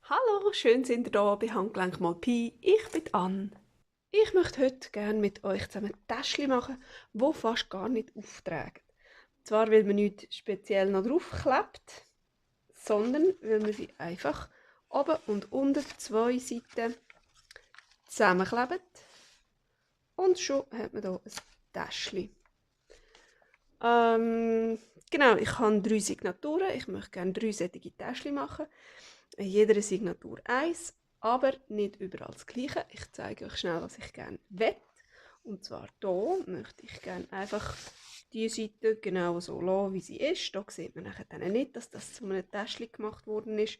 Hallo, schön sind ihr da bei Handgelenk mal Pi. Ich bin Ann. Ich möchte heute gerne mit euch zusammen Täschchen machen, die fast gar nicht auftragen. Zwar, weil man nichts speziell noch draufklebt, sondern weil man sie einfach oben und unten zwei Seiten zusammenklebt. Und schon hat man hier ein Täschchen. Genau, ich habe 3 Signaturen. Ich möchte gerne 3 solche Täschchen machen. In jeder Signatur eins, aber nicht überall das Gleiche. Ich zeige euch schnell, was ich gerne will. Und zwar hier möchte ich gerne einfach die Seite genau so lassen, wie sie ist. Hier sieht man nachher dann nicht, dass das zu einem Täschchen gemacht worden ist.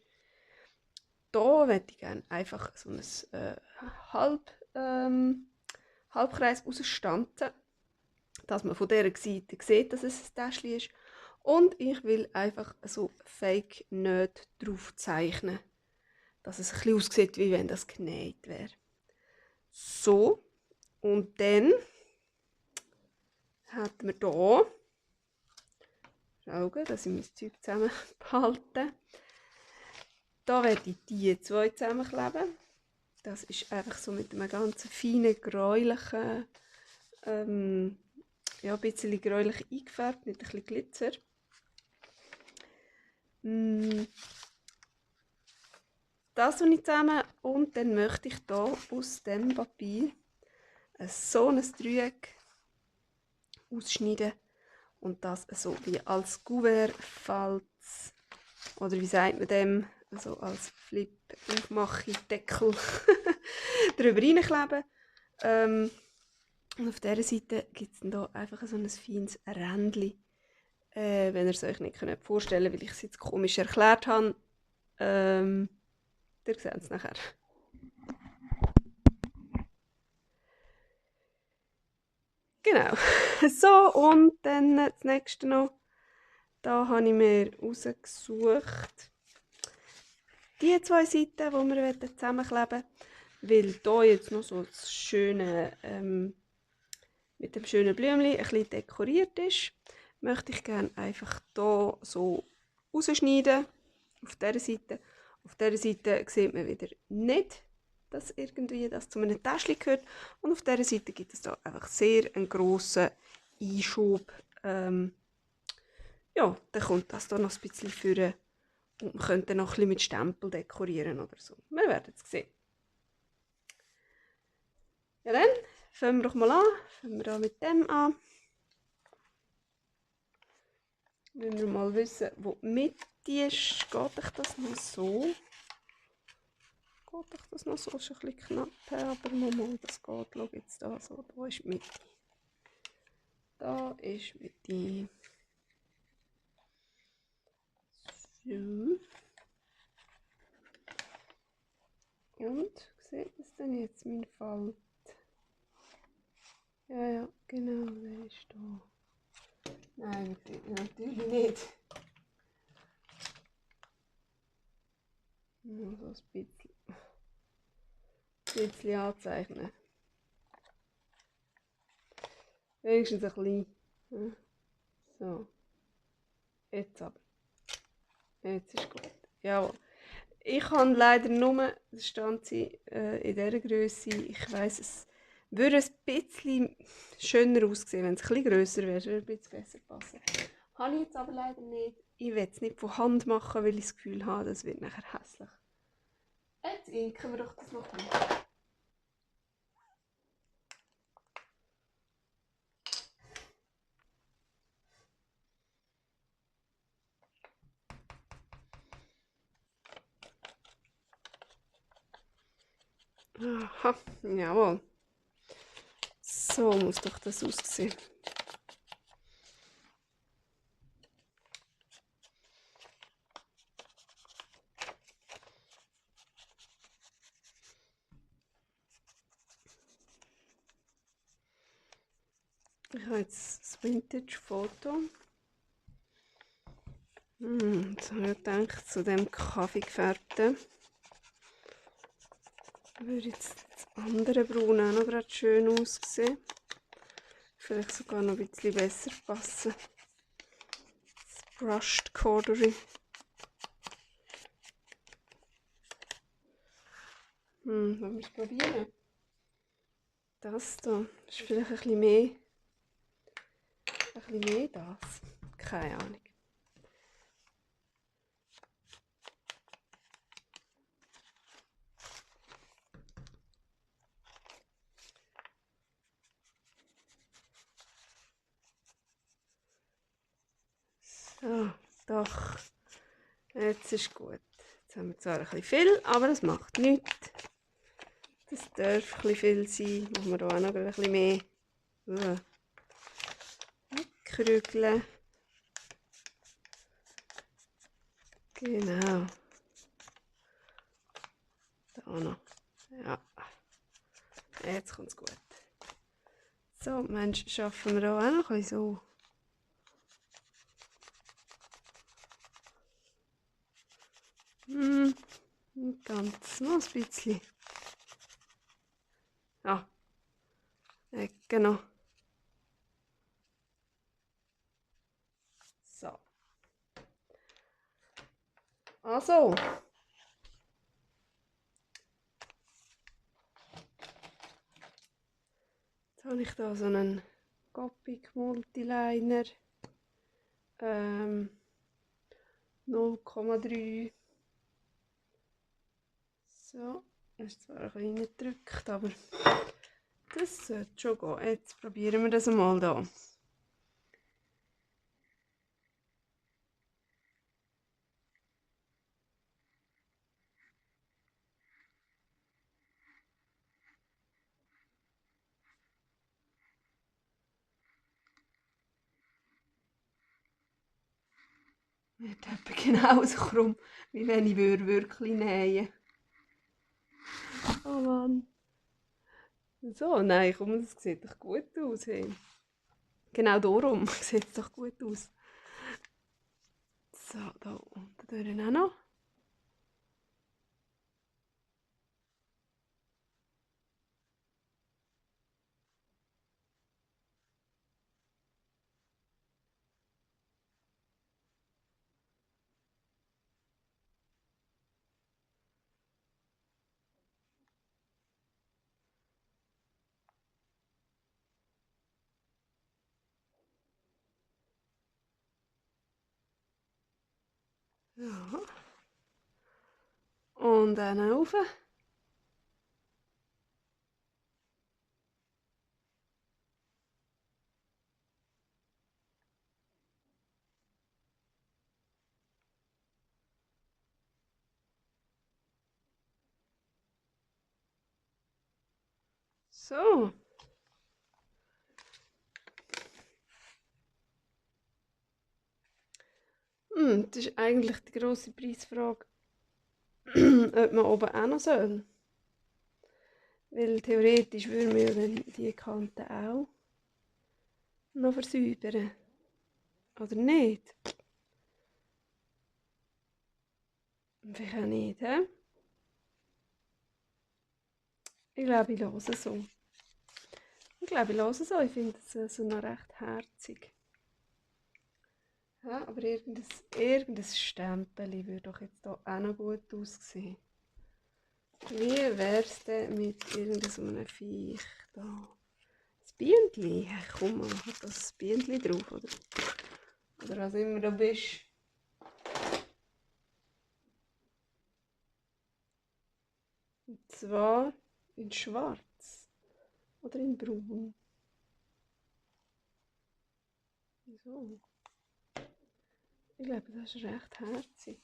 Hier möchte ich gerne einfach so ein Halbkreis rausstanzen, dass man von dieser Seite sieht, dass es ein Täschchen ist. Und ich will einfach so Fake-Nähte drauf zeichnen, dass es ein bisschen aussieht, wie wenn das genäht wäre. So, und dann hat man hier, schauen, dass ich mein Zeug zusammenbehalte. Da werde ich die zwei zusammenkleben. Das ist einfach so mit einem ganz feinen, gräulichen, ja, ein bisschen gräulich eingefärbt, mit ein bisschen Glitzer. Das tue ich zusammen und dann möchte ich hier aus dem Papier so ein Dreieck ausschneiden und das so wie als Kuvertfalz oder wie sagt man dem, also als Flip-Aufmache-Deckel drüber reinkleben. Und auf dieser Seite gibt es dann hier einfach so ein feines Rändchen. Wenn ihr es euch nicht vorstellen könnt, weil ich es jetzt komisch erklärt habe. Ihr seht es nachher. Genau. So, und dann das nächste noch. Da habe ich mir rausgesucht die zwei Seiten, die wir zusammenkleben wollen. Weil hier jetzt noch so das schöne, mit dem schönen Blümchen ein bisschen dekoriert ist, möchte ich gerne einfach hier so rausschneiden. Auf dieser Seite. Auf dieser Seite sieht man wieder nicht, dass irgendwie das zu einem Täschchen gehört. Und auf dieser Seite gibt es da einfach sehr einen grossen Einschub. Ja, dann kommt das hier noch ein bisschen vor. Und man könnte noch ein bisschen mit Stempel dekorieren oder so. Wir werden es sehen. Ja dann, fangen wir doch mal an. Fangen wir da mit dem an. Wenn wir mal wissen, wo die Mitte ist, geht euch das noch so? Geht euch das noch so? Ist ein bisschen knapp, aber mal, das geht. Schau jetzt da so, da ist die Mitte. Da ist die Mitte. So. Und, sieht das denn jetzt, mein Fall? Ja, genau, der ist da. Nein, das sieht man natürlich nicht. Nur so ein bisschen anzeichnen. Wenigstens ein bisschen. So. Jetzt aber. Jetzt ist gut. Jawohl. Ich habe leider nur das Stanzi in dieser Größe. Ich weiss, es würde ein bisschen schöner aussehen, wenn es ein bisschen grösser wäre. Es würde ein bisschen besser passen. Habe ich jetzt aber leider nicht. Ich will es nicht von Hand machen, weil ich das Gefühl habe, das wird nachher hässlich. Jetzt inken wir doch das noch ein. Aha, jawohl. So muss doch das aussehen. Ich habe jetzt das Vintage-Foto. Jetzt habe ich gedacht, zu dem Kaffeegefärbten würde jetzt das andere Braun auch noch gerade schön aussehen. Vielleicht sogar noch ein bisschen besser passen. Das Brushed Corduroy. Wollen wir es probieren? Das hier ist vielleicht ein bisschen mehr. Ein bisschen mehr das. Keine Ahnung. So, doch. Jetzt ist gut. Jetzt haben wir zwar ein bisschen viel, aber das macht nichts. Das darf ein bisschen viel sein. Machen wir hier auch noch ein bisschen mehr krügeln. Genau. Da noch. Ja. Jetzt kommt es gut. So, Mensch, schaffen wir hier auch noch ein bisschen so. Ganz, noch ein bisschen. Ja. Genau. So. Also. Jetzt habe ich hier so einen Copic Multiliner. 0,3. So. Ist zwar ein bisschen reingedrückt, aber das sollte schon gehen. Jetzt probieren wir das mal hier. Wird etwa genauso krumm, wie wenn ich wirklich nähen. Oh Mann. So, nein, komm, das sieht doch gut aus. Hey. Genau darum sieht es doch gut aus. So, da unten durch auch noch. Ja. Und dann rauf. So. Das ist eigentlich die grosse Preisfrage, ob man oben auch noch soll. Weil theoretisch würden wir ja dann die Kanten auch noch versäubern. Oder nicht? Vielleicht auch nicht, hä? Ich glaube, ich höre es so. Ich glaube, ich höre es so. Ich finde es so noch recht herzig. Ja, aber irgendein Stempel würde doch jetzt hier auch noch gut aussehen. Wie wäre es denn mit irgendeinem Viech da? Das Bienenli? Ja, komm, man hat das Bienenli drauf, oder? Oder was immer du bist. Und zwar in schwarz oder in braun. So. Ich glaube, das ist recht herzig.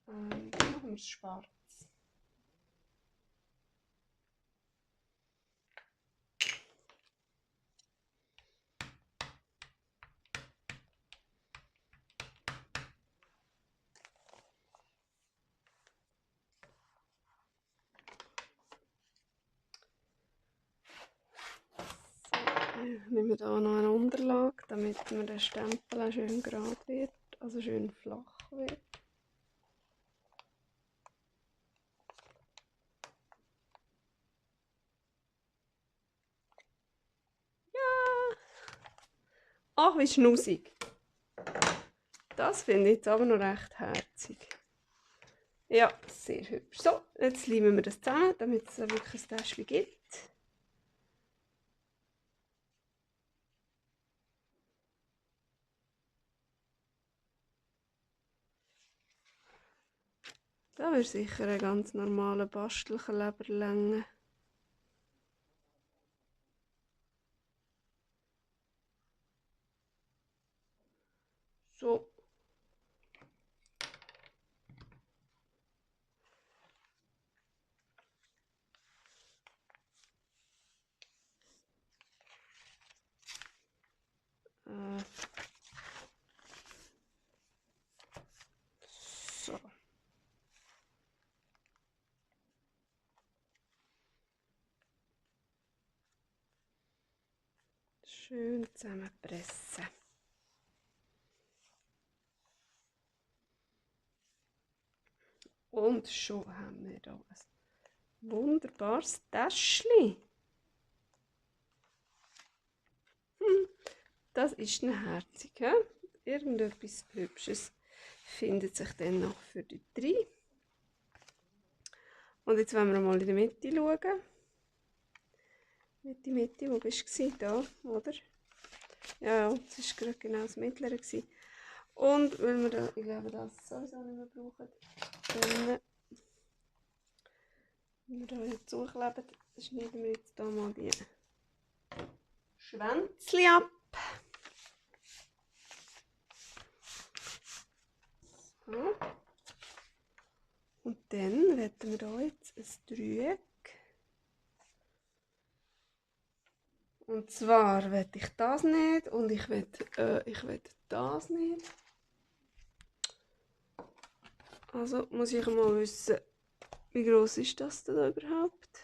Dann machen wir es schwarz. Nehmen wir hier noch eine Unterlage, damit mir der Stempel auch schön gerade wird, also schön flach wird. Ja! Ach, wie schnussig. Das finde ich jetzt aber noch recht herzig. Ja, sehr hübsch. So, jetzt leimen wir das zusammen, damit es wirklich ein Täschchen gibt. Da wäre sicher ein ganz normaler Bastelkleber länger. So. So. Schön zusammenpressen. Und schon haben wir hier ein wunderbares Täschchen. Das ist ein herzig. He? Irgendetwas Hübsches findet sich dann noch für die drei. Und jetzt wollen wir mal in der Mitte schauen. Mitte, wo bist du? Da, oder? Ja, das war gerade genau das Mittlere. Und weil wir da, ich glaube, das sowieso nicht mehr brauchen, dann, wenn wir da jetzt zukleben, schneiden wir jetzt hier mal die Schwänzchen ab. So. Und dann werden wir hier jetzt ein Dreieck. Und zwar will ich das nicht und ich will das nicht. Also muss ich mal wissen, wie groß ist das denn da überhaupt?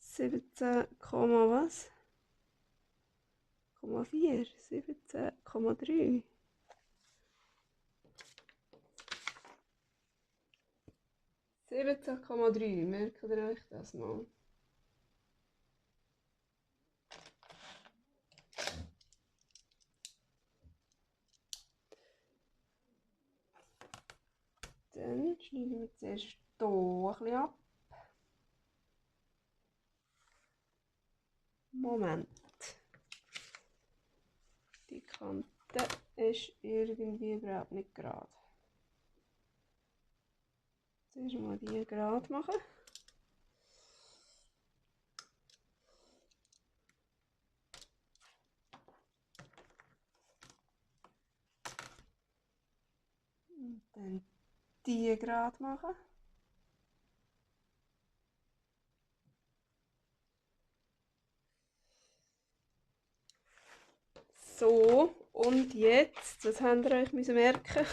17, was? 0,4, 17,3. 17,3, merkt ihr euch das mal? Dann schneiden wir zuerst hier ein bisschen ab. Moment. Die Kante ist irgendwie überhaupt nicht gerade. Zuerst mal die gerade machen. Und dann die gerade machen. So, und jetzt, was habt ihr euch merken?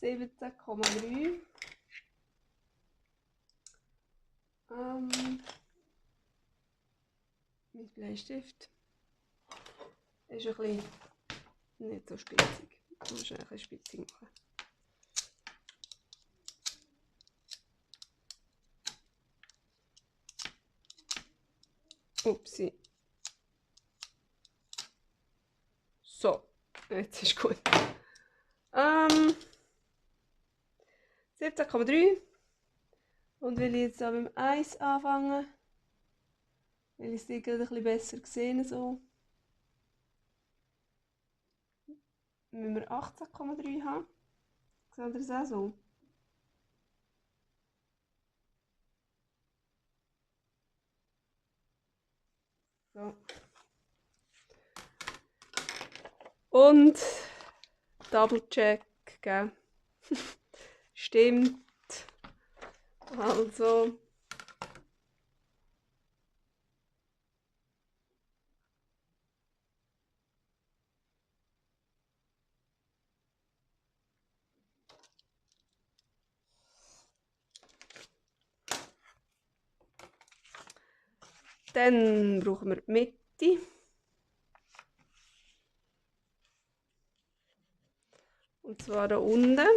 17,3. Mein Bleistift ist ein bisschen nicht so spitzig. Ich muss ein bisschen spitzig machen. Upsi. So, jetzt ist gut. 17,3. Und will ich jetzt auch mit dem 1 anfangen, weil ich es gerade ein bisschen besser sehe. So. Müssen wir 18,3 haben. Seht ihr das auch so? So. Und Double Check, gell? Stimmt. Also. Dann brauchen wir die Mitte. Und zwar hier unten.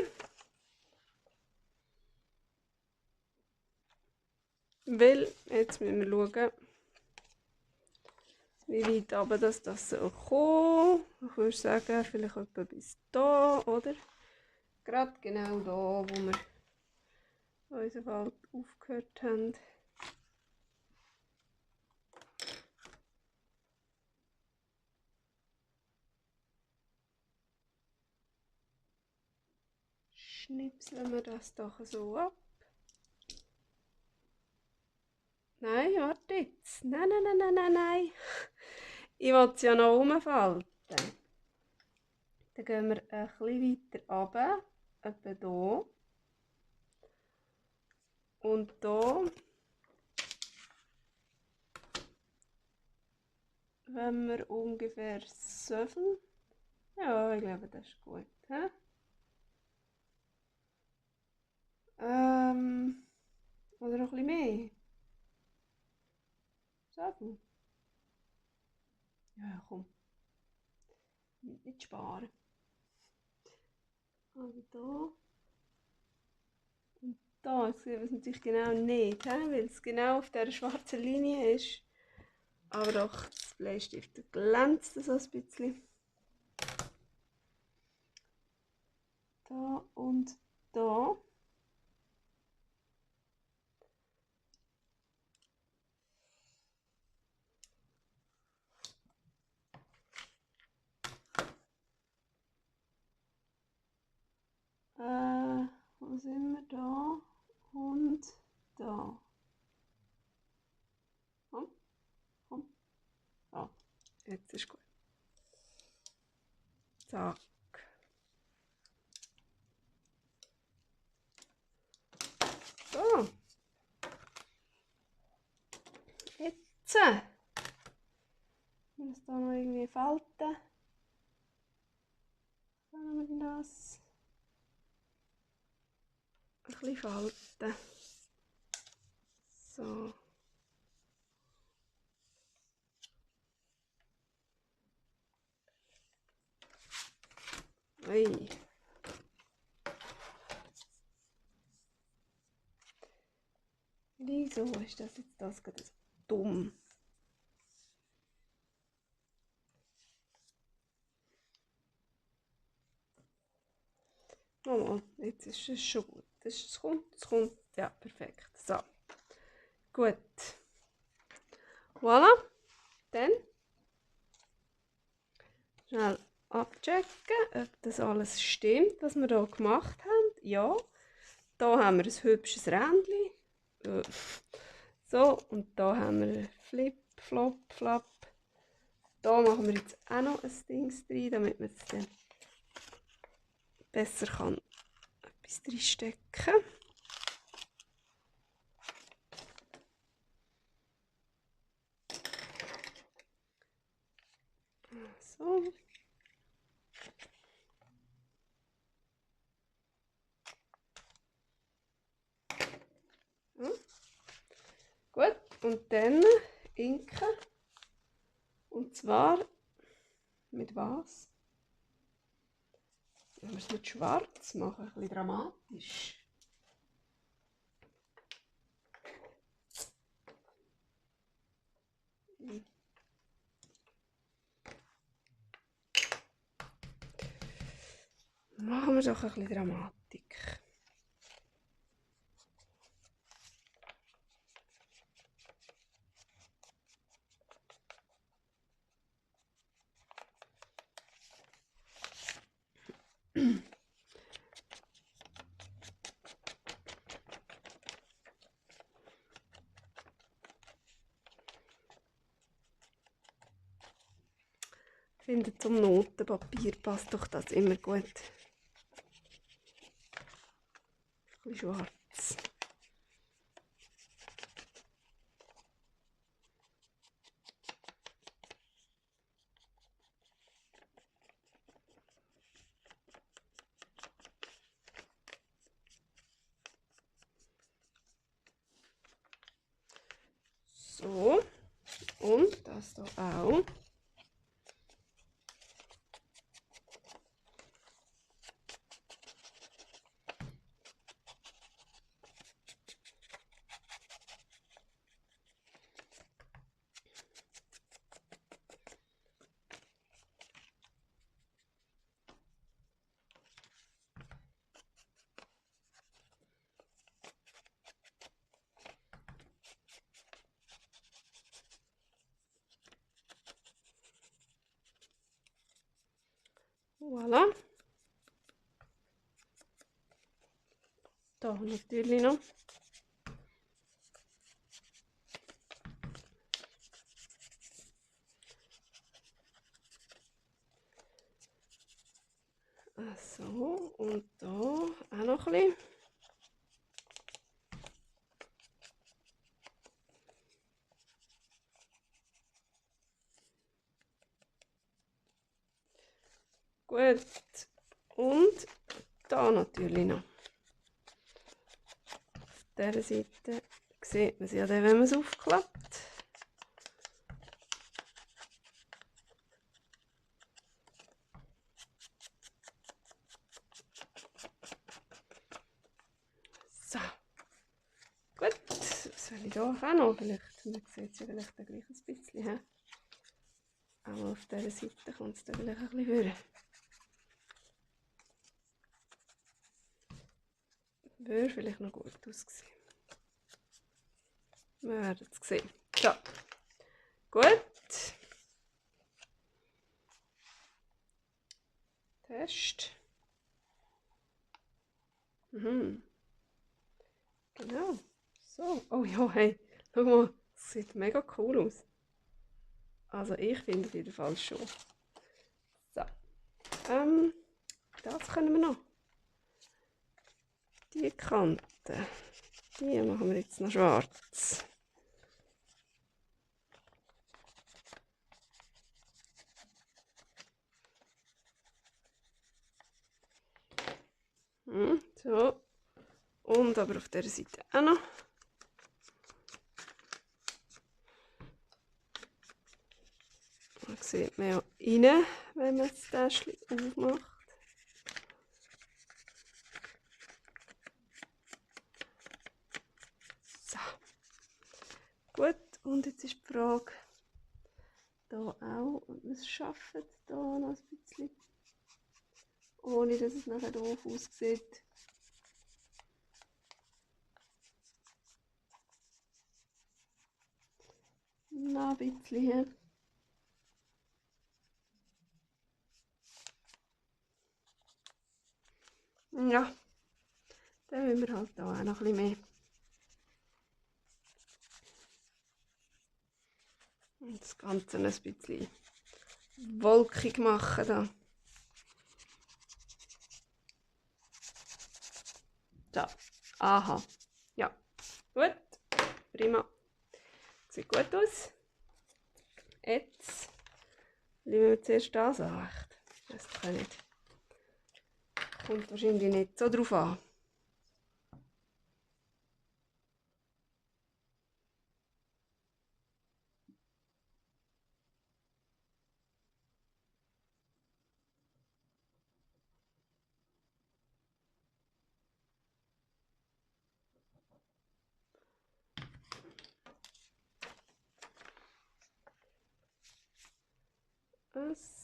Weil, jetzt müssen wir schauen, wie weit aber das soll kommen. Ich würde sagen, vielleicht etwa bis da, oder? Gerade genau da, wo wir unseren Wald aufgehört haben. Schnipseln wir das doch so ab. Nein, warte jetzt. Nein, nein, nein, nein, nein, nein. Ich will es ja noch umfalten. Dann gehen wir ein bisschen weiter runter. Etwa hier. Und hier. Wenn wir ungefähr so viel. Ja, ich glaube, das ist gut. He? Oder noch ein bisschen mehr. So viel. Ja, komm. Nicht sparen. Also da. Und da sehen wir es natürlich genau nicht, weil es genau auf dieser schwarzen Linie ist. Aber doch, das Bleistift glänzt so ein bisschen. Da und da. Wo sind wir da? Und da. Komm, komm. Ah, jetzt ist gut. Zack. So. Jetzt. Wir müssen da noch irgendwie falten. Können wir das ein bisschen falten. So. Ui. Wieso ist das jetzt das gerade so dumm? Oh, jetzt ist es schon gut. Es kommt. Ja, perfekt. So. Gut. Voilà. Dann schnell abchecken, ob das alles stimmt, was wir hier gemacht haben. Ja. Da haben wir ein hübsches Rändchen. So, und da haben wir Flip, Flop, Flap. Da machen wir jetzt auch noch ein Ding rein, damit man es dann besser kann etwas reinstecken kann. So. Ja. Gut, und dann inken. Und zwar mit was? Wenn wir es mit schwarz machen, ein bisschen dramatisch. Machen wir doch ein bisschen Dramatik. Ich finde, zum Notenpapier passt doch das immer gut. Ein bisschen schwarz. So, und das hier auch. Voilà. Da natürlich noch. So, und da auch noch ein bisschen. Gut. Und da natürlich noch. Auf dieser Seite sieht man es ja dann, wenn man es aufklappt. So. Gut. Was soll ich da auch noch? Vielleicht, man sieht es ja vielleicht gleich ein bisschen. He? Aber auf dieser Seite kommt es dann vielleicht ein bisschen höher. Würde vielleicht noch gut aussehen. Wir werden es sehen. So. Gut. Test. Mhm. Genau. So. Oh ja, hey. Schau mal. Das sieht mega cool aus. Also ich finde auf jeden Fall schon. So. Das können wir noch. Die Kante. Die machen wir jetzt noch schwarz. So. Und aber auf dieser Seite auch noch. Da sieht man ja rein, wenn man das Täschchen aufmacht. So. Gut, und jetzt ist die Frage, hier auch, ob wir es schaffen, hier noch ein bisschen, ohne dass es nachher doof aussieht. Noch ein bisschen hier. Ja, dann wollen wir halt hier auch noch ein bisschen mehr. Und das Ganze ein bisschen wolkig machen da. So, aha. Ja, gut, prima. Sieht gut aus. Jetzt schauen wir zuerst das an. Das kann nicht. Kommt wahrscheinlich nicht so drauf an.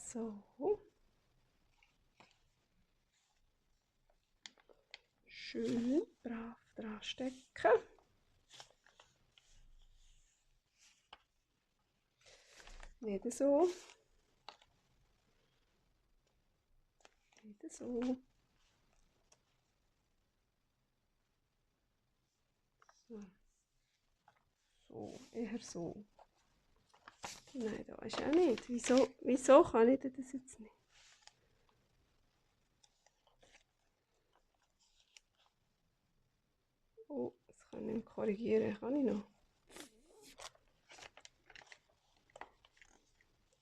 So. Schön brav dran stecken. Nicht so. Nicht so. So. So, eher so. Nein, da ist auch nicht. Wieso kann ich das jetzt nicht? Oh, das kann ich nicht korrigieren. Kann ich noch?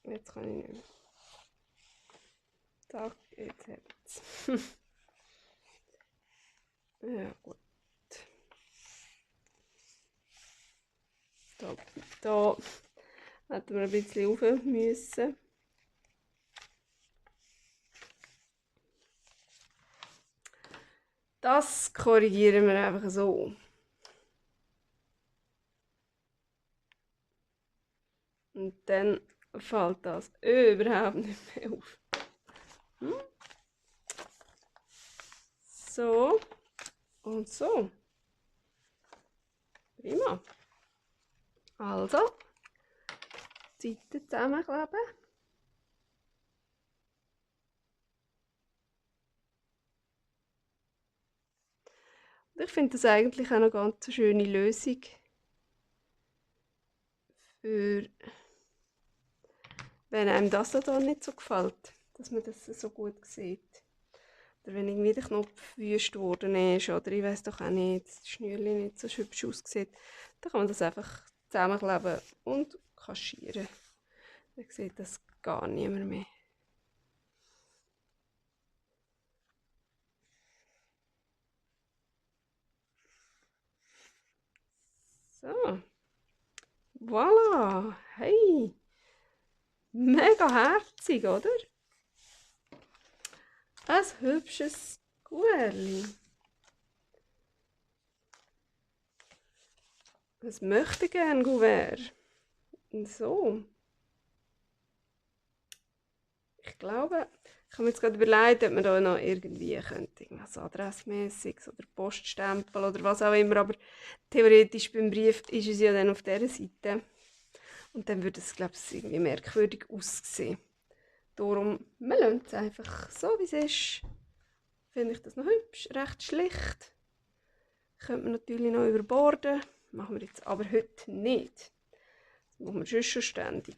Jetzt kann ich nicht. Zack, jetzt hat es. Ja, gut. Da hätten wir ein bisschen rauf müssen. Das korrigieren wir einfach so. Und dann fällt das überhaupt nicht mehr auf. So und so. Prima. Also, die Seiten zusammenkleben. Ich finde das eigentlich auch eine ganz schöne Lösung für, wenn einem das da nicht so gefällt, dass man das so gut sieht. Oder wenn irgendwie der Knopf wüst worden ist oder ich weiß doch auch nicht, das Schnürchen nicht so hübsch aussieht, dann kann man das einfach zusammenkleben und kaschieren. Dann sieht das gar niemand mehr. So, voilà, hey, mega herzig, oder? Ein hübsches Kuerli. Was möchte gern Gouvert? So. Ich glaube, ich habe mir jetzt gerade überlegt, ob man da noch irgendwie könnte, irgendwas Adressmäßiges oder Poststempel oder was auch immer, aber theoretisch beim Brief ist es ja dann auf dieser Seite. Und dann würde es, glaube ich, irgendwie merkwürdig aussehen. Darum, wir lassen es einfach so, wie es ist. Finde ich das noch hübsch, recht schlicht. Könnte man natürlich noch überborden. Machen wir jetzt aber heute nicht. Das machen wir sonst schon ständig.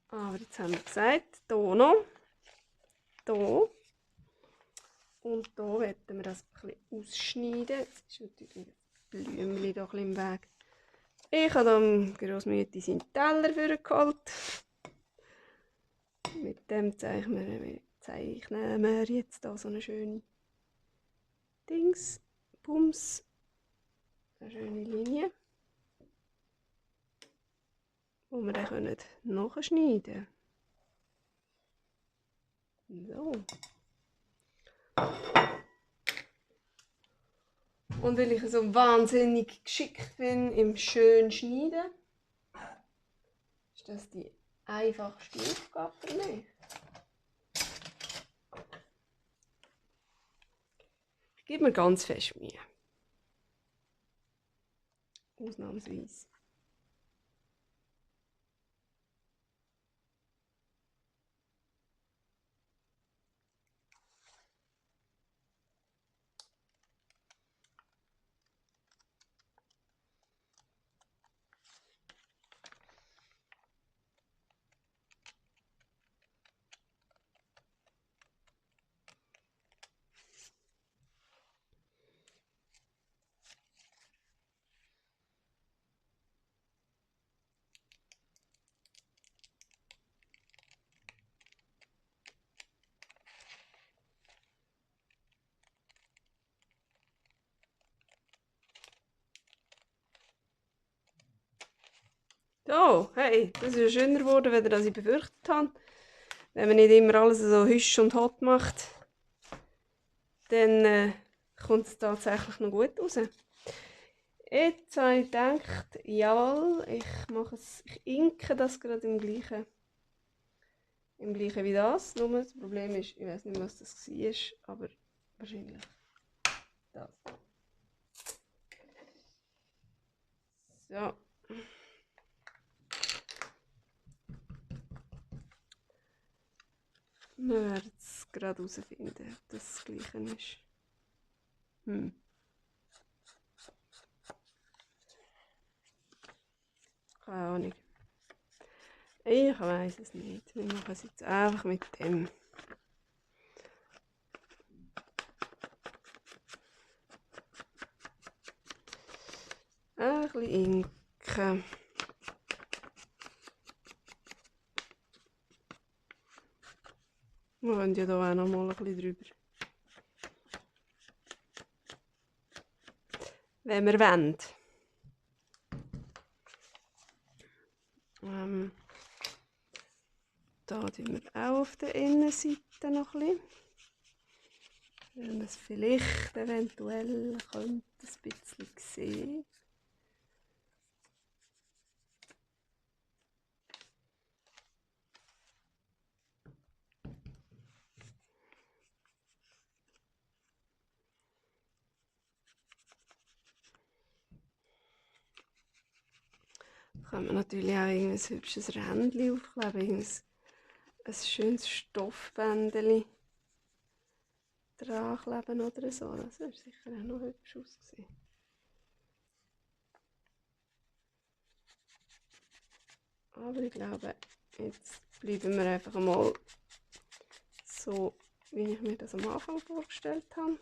Aber jetzt haben wir gesagt, hier noch, hier. Und hier werden wir das ein bisschen ausschneiden. Jetzt ist natürlich ein Blümchen hier ein bisschen im Weg. Ich habe dem Grossmütti seinen Teller vorgeholt. Mit dem zeichnen wir jetzt hier so eine schöne Dings, Bums, eine schöne Linie, wo wir dann nachschneiden können. So. Und weil ich so wahnsinnig geschickt bin im schön Schneiden, ist das die einfachste Aufgabe für mich. Ich gebe mir ganz fest Mühe. Ausnahmsweise. So, hey, das ist ja schöner geworden, als ich befürchtet habe. Wenn man nicht immer alles so hüsch und hot macht, dann kommt es tatsächlich noch gut raus. Jetzt habe ich gedacht, jawohl, ich inke das gerade im gleichen wie das. Nur das Problem ist, ich weiß nicht, was das war, aber wahrscheinlich das. So. Wir werden es gerade herausfinden, ob das Gleiche ist. Keine Ahnung. Ich weiß es nicht. Wir machen es jetzt einfach mit dem. Ein bisschen inken. Wir können ja hier auch noch mal ein bisschen drüber. Wenn wir wollen. Da tun wir auch auf der Innenseite noch ein bisschen. Wenn man es vielleicht eventuell könnte, ein bisschen sehen. Kann man natürlich auch ein hübsches Rändchen aufkleben, ein schönes Stoffbändchen. dran kleben oder so. Das wäre sicher auch noch hübsch ausgesehen. Aber ich glaube, jetzt bleiben wir einfach mal so, wie ich mir das am Anfang vorgestellt habe.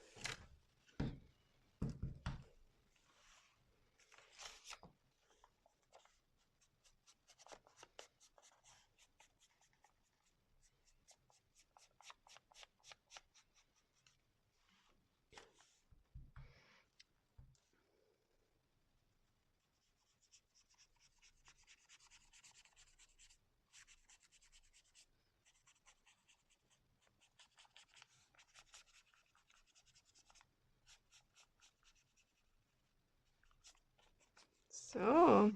So.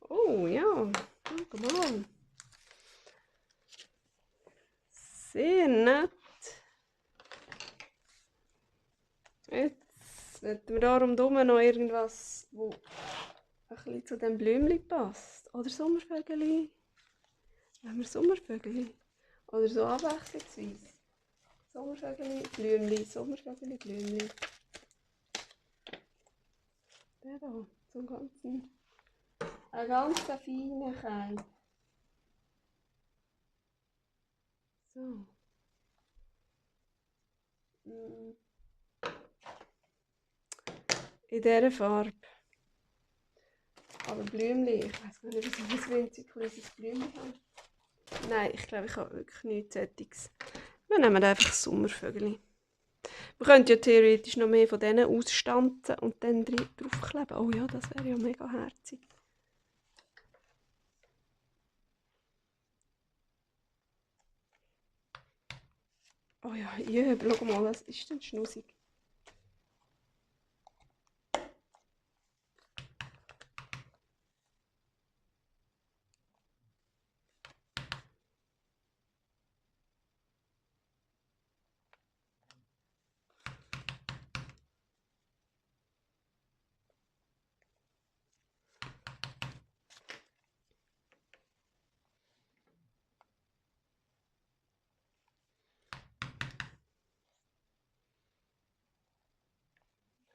Oh ja, guck mal. Sehr nett. Jetzt hätten wir da rundherum noch irgendwas, wo ein bisschen zu dem Blümchen passt. Oder Sommervögel. Haben wir Sommervögel? Oder so abwechslungsweise. Sommervögel, Blümchen, Sommervögel, Blümchen. Der da, so ein ganz feiner Keim. So. In dieser Farbe. Aber Blümchen, ich weiß gar nicht, was ich ein winzig kleines Blümchen habe. Nein, ich glaube, ich habe wirklich nichts Sättiges. Wir nehmen einfach Sommervögel. Wir könnten ja theoretisch noch mehr von denen ausstanzen und dann draufkleben. Oh ja, das wäre ja mega herzig. Oh ja, schau mal, das ist denn schnussig.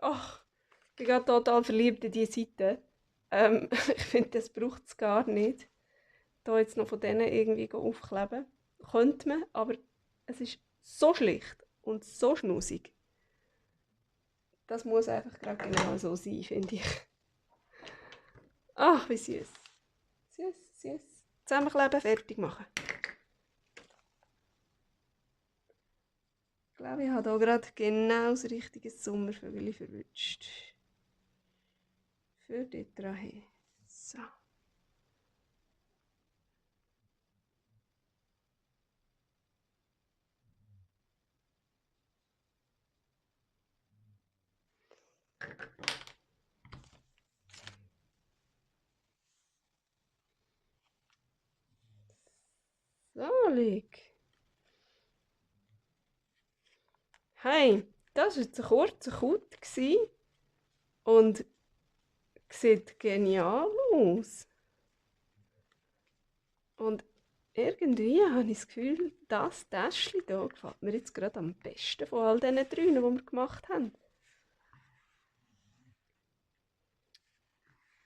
Ach, ich bin gerade total verliebt in diese Seite. Ich finde, das braucht es gar nicht. Da jetzt noch von denen irgendwie aufkleben. Könnte man, aber es ist so schlicht und so schnussig. Das muss einfach gerade genau so sein, finde ich. Ach, wie süß. Süß, süß. Zusammenkleben, fertig machen. Ich glaube, ich habe hier gerade genau das richtige Sommervögel verwünscht. Für dort dran. So. Solig. Hey, das war jetzt ein kurzer Cut und sieht genial aus. Und irgendwie habe ich das Gefühl, das Täschchen hier gefällt mir jetzt gerade am besten von all diesen drei, die wir gemacht haben.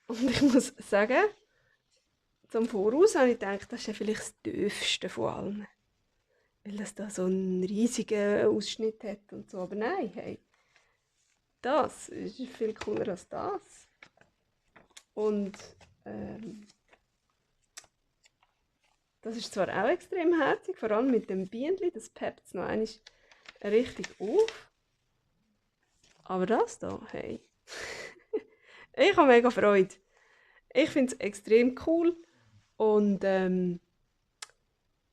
Und ich muss sagen, zum Voraus habe ich gedacht, das ist ja vielleicht das dürfste von allen. Weil das da so einen riesigen Ausschnitt hat und so. Aber nein, hey, das ist viel cooler als das. Und das ist zwar auch extrem herzig, vor allem mit dem Bienenli, das peppt es noch einmal richtig auf. Aber das da, hey, ich habe mega Freude. Ich finde es extrem cool und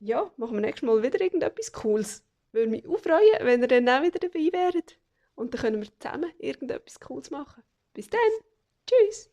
ja, machen wir nächstes Mal wieder irgendetwas Cooles. Würde mich auch freuen, wenn ihr dann auch wieder dabei wäret. Und dann können wir zusammen irgendetwas Cooles machen. Bis dann, tschüss!